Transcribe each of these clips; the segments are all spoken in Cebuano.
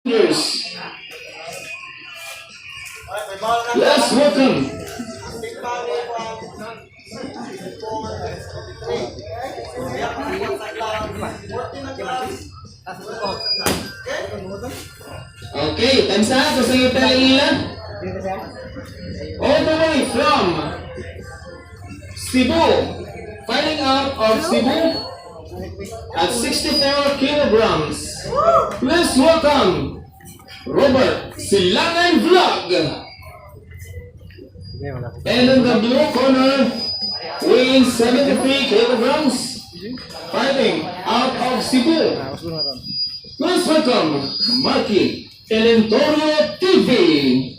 Years. Yes, welcome. Okay, time's up. Sa iyo ila. All the way from Cebu, fighting out of Cebu at 64 kilograms. Please welcome Robert Silangan Vlog. And in the blue corner, weighing 73 kilograms, fighting out of Cebu. Please welcome Marky Elentorio TV.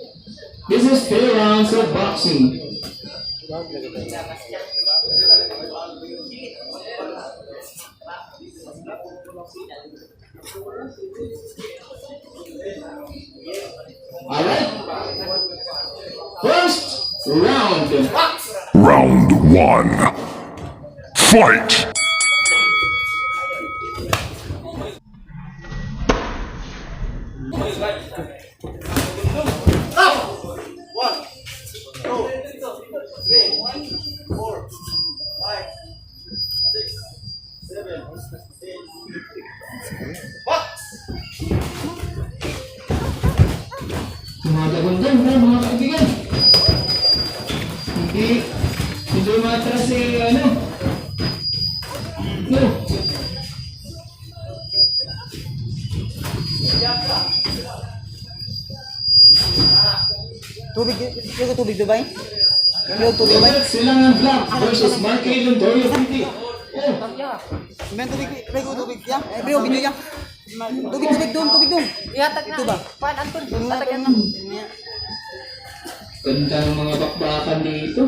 This is three rounds of boxing. All right. First round. Round one. Fight! One, two, three, four, five, six, seven, eight. Box! Tumatagundong na mga kaibigan. Hindi, hindi umatras si ano. No. Tubig, yung tubig Dubai? Yung tubig Dubai? Robert Silangan Vlog versus Marky Lontorio TV. Oh, Men tubig, may tubig ya. Eh, bro, video ya. Tubig, tubig dum, tubig dum. Ihatag na. Ito ba? Pan, Anton. Tuna, Hatag tuna. na. Ganda ng mga bakbakan dito.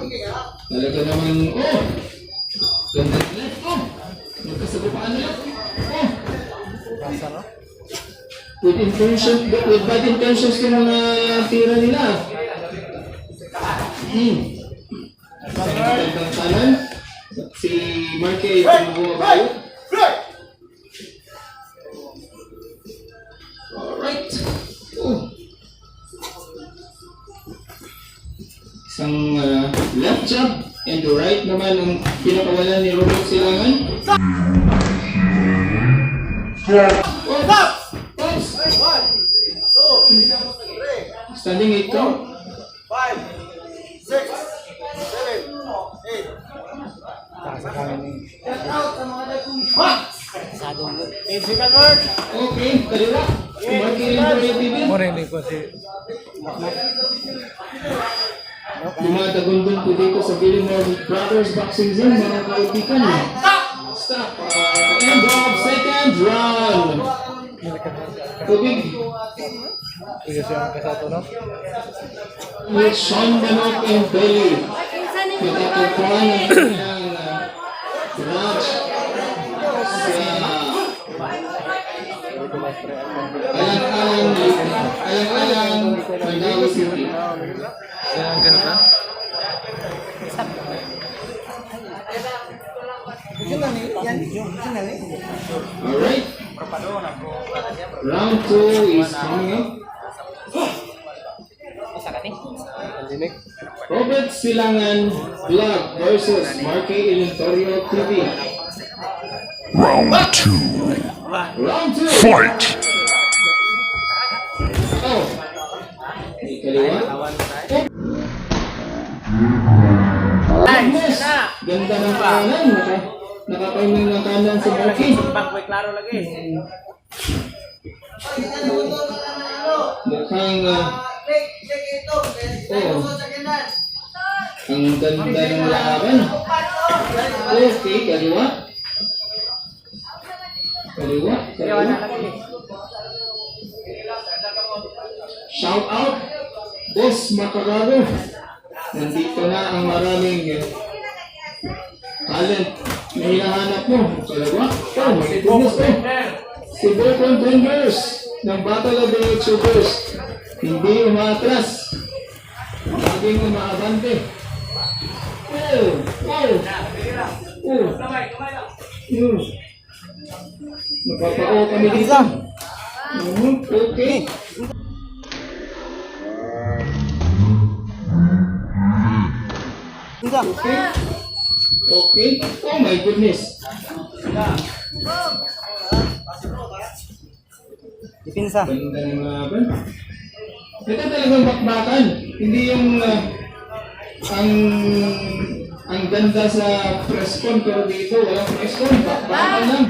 Talaga namang, oh! Ganda ng left, oh! Nagkasagupaan na lang. Oh! With intention, with bad intentions yung mga tira nila. Isang magandang kanan. Si Marque ay bumabayo. Break! Alright. Oh. Isang left jab and the right naman ang pinakawalan ni Robert Silangan. Oh! Oops! One, two, three, Standing eight count. Five, six, seven, eight. Box! Okay, kaliwa. Marky Lindor TV. Dumadagundong po dito sa Villamor Brothers Boxing Zone, mga kaibigan. Stop! End of second round. Tubig. With Sean Manok and Bailey. Matatagpuan ang kanilang garage sa Alang-alang, Alang-alang, Mandaue City. Alright. Round 2 is coming up. Robert Silangan Vlog versus Marky Ilentorio TV. Round two. Round 2! Fight! Oh! May kaliwa. Oh! Goodness! Ganda ng kanan. Nakapainan ng kanan si Marky. Mukhang oh, ang ganda ng laban. Okay, kaliwa. Kaliwa, kaliwa. Shout out, Boss Makarago. Nandito na ang maraming talent na hinahanap mo. Kaliwa. Oh, my goodness. Oh. Cebu Contenders ng Battle of the YouTubers. Hindi umaatras. Laging umaabante. Oh, oh, oh. Napapao kami dito. Okay. Unsa? Okay. Okay. Oh my goodness. Depensa. Ganda ng laban. Ito talagang bakbakan. Hindi yung ang ganda sa press con, pero dito walang press con. Bakbakan lang.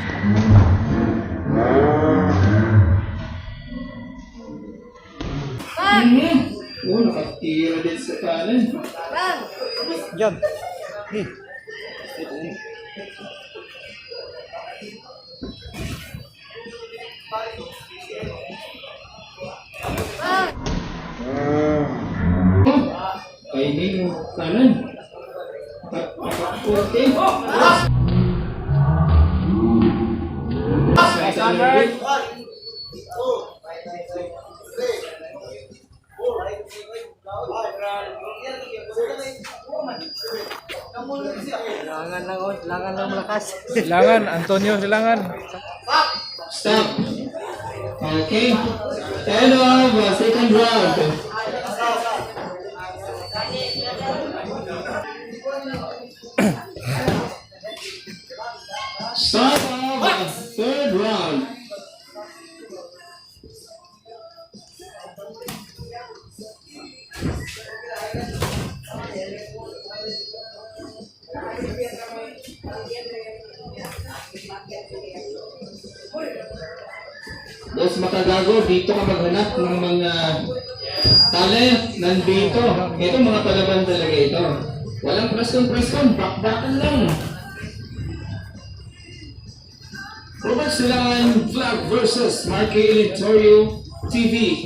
Oh, nakatira din sa kanan. Jab. Hey. Oh, timing yung kanan. Okay. One, two, three, four, five, six, Langan lang, oh. Langan lang malakas. Silangan, Antonio Silangan. Stop. Okay. End of second round. Start of third round. Boss Makagago, dito ka maghanap ng mga talent nandito. Ito mga palaban talaga ito. Walang press con, press con, bakbakan lang. Robert Silangan Vlog versus Marky Electorio TV.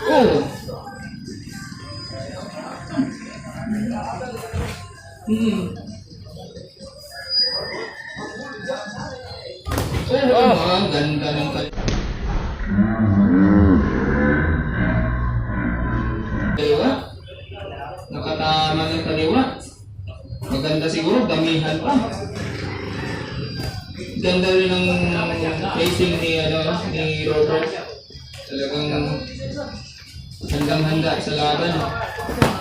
Oh! Oh, ang ganda ng kaliwa. Nakatama ng kaliwa. Maganda siguro, damihan pa. Ganda rin ng facing ni Robert. Talagang handang-handa sa laban.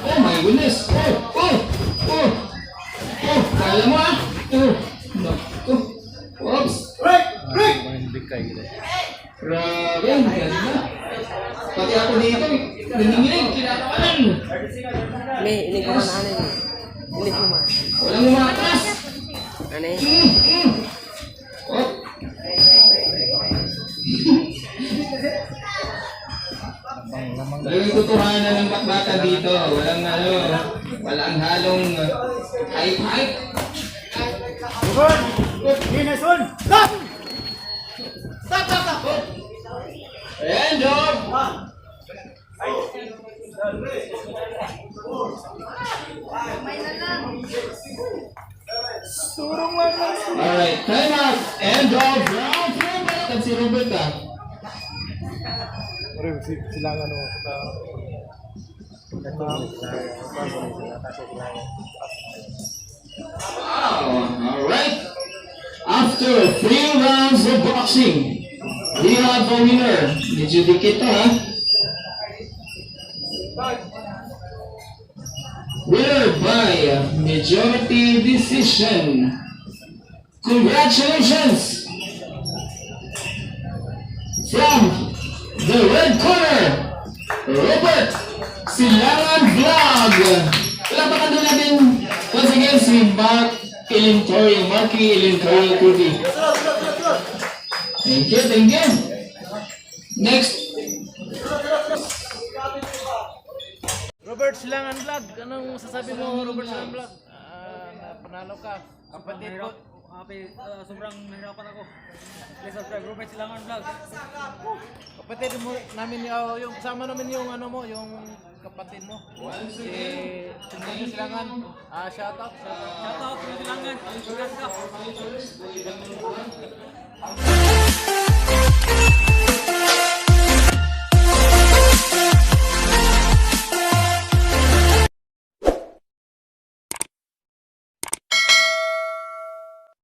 Oh my goodness! Oh! Oh! Oh! Oh! Kala mo ah! Oh! Naku! Oops! Break! Break! Grabe, ang ganda. Pati ako dito, nanginginig, kinakabahan. Ini, ini ko man, ano ini. Ini ko man. Walang umatras. Ano eh? Oh. Talagang totohanan ng bakbakan dito. Walang ano, walang halong hype-hype. Okay, nice one! Stop! Stop, stop, stop! Ayan, Job! One, two, three, four, five, six, seven. Alright, time out. End of round 3. Balikan si Robert ah. Silangan mo. Wow! Alright. After three rounds of boxing, we have a winner. Medyo dikit to, ha? Winner by majority decision. Congratulations! From the red corner, Robert Silangan Vlog. Palakpakan din natin once again si Mark Ilintorio, Marky Ilintorio TV. Sunod, sunod, sunod, sunod! Thank you, thank you. Next, Robert Silangan Vlog. Anong masasabi mo, Robert Silangan Vlog? Ah, panalo ka. Kapatid ko. Sobrang nahirapan ako. Please subscribe, Robert Silangan Vlog. Kapatid mo namin oh, yung kasama namin yung ano mo, yung kapatid mo. Si Antonio Silangan. Ah, shout out. Shout out, Robert Silangan. Congrats ka.